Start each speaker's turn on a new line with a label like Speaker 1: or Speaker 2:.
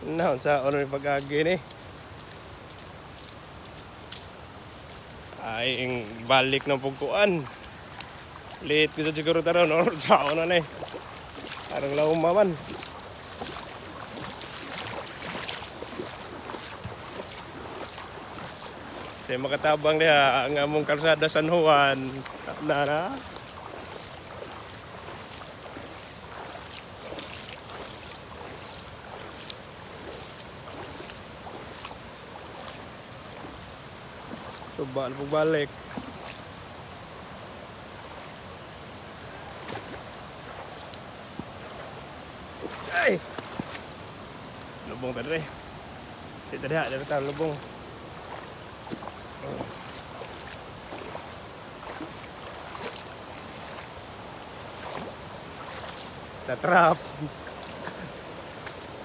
Speaker 1: Na, unsa ano yung pag-agi ni? Ay, ing balik ng pugkuan. Late ko siguro taron, no? Sa na ni. Parang lauma man. Sa makatabang diha ang among kalsada San Juan. Na na. Suba na pagbalik. Ay! Lubong tadi. Di tadi ada tahu lubong. Na trap.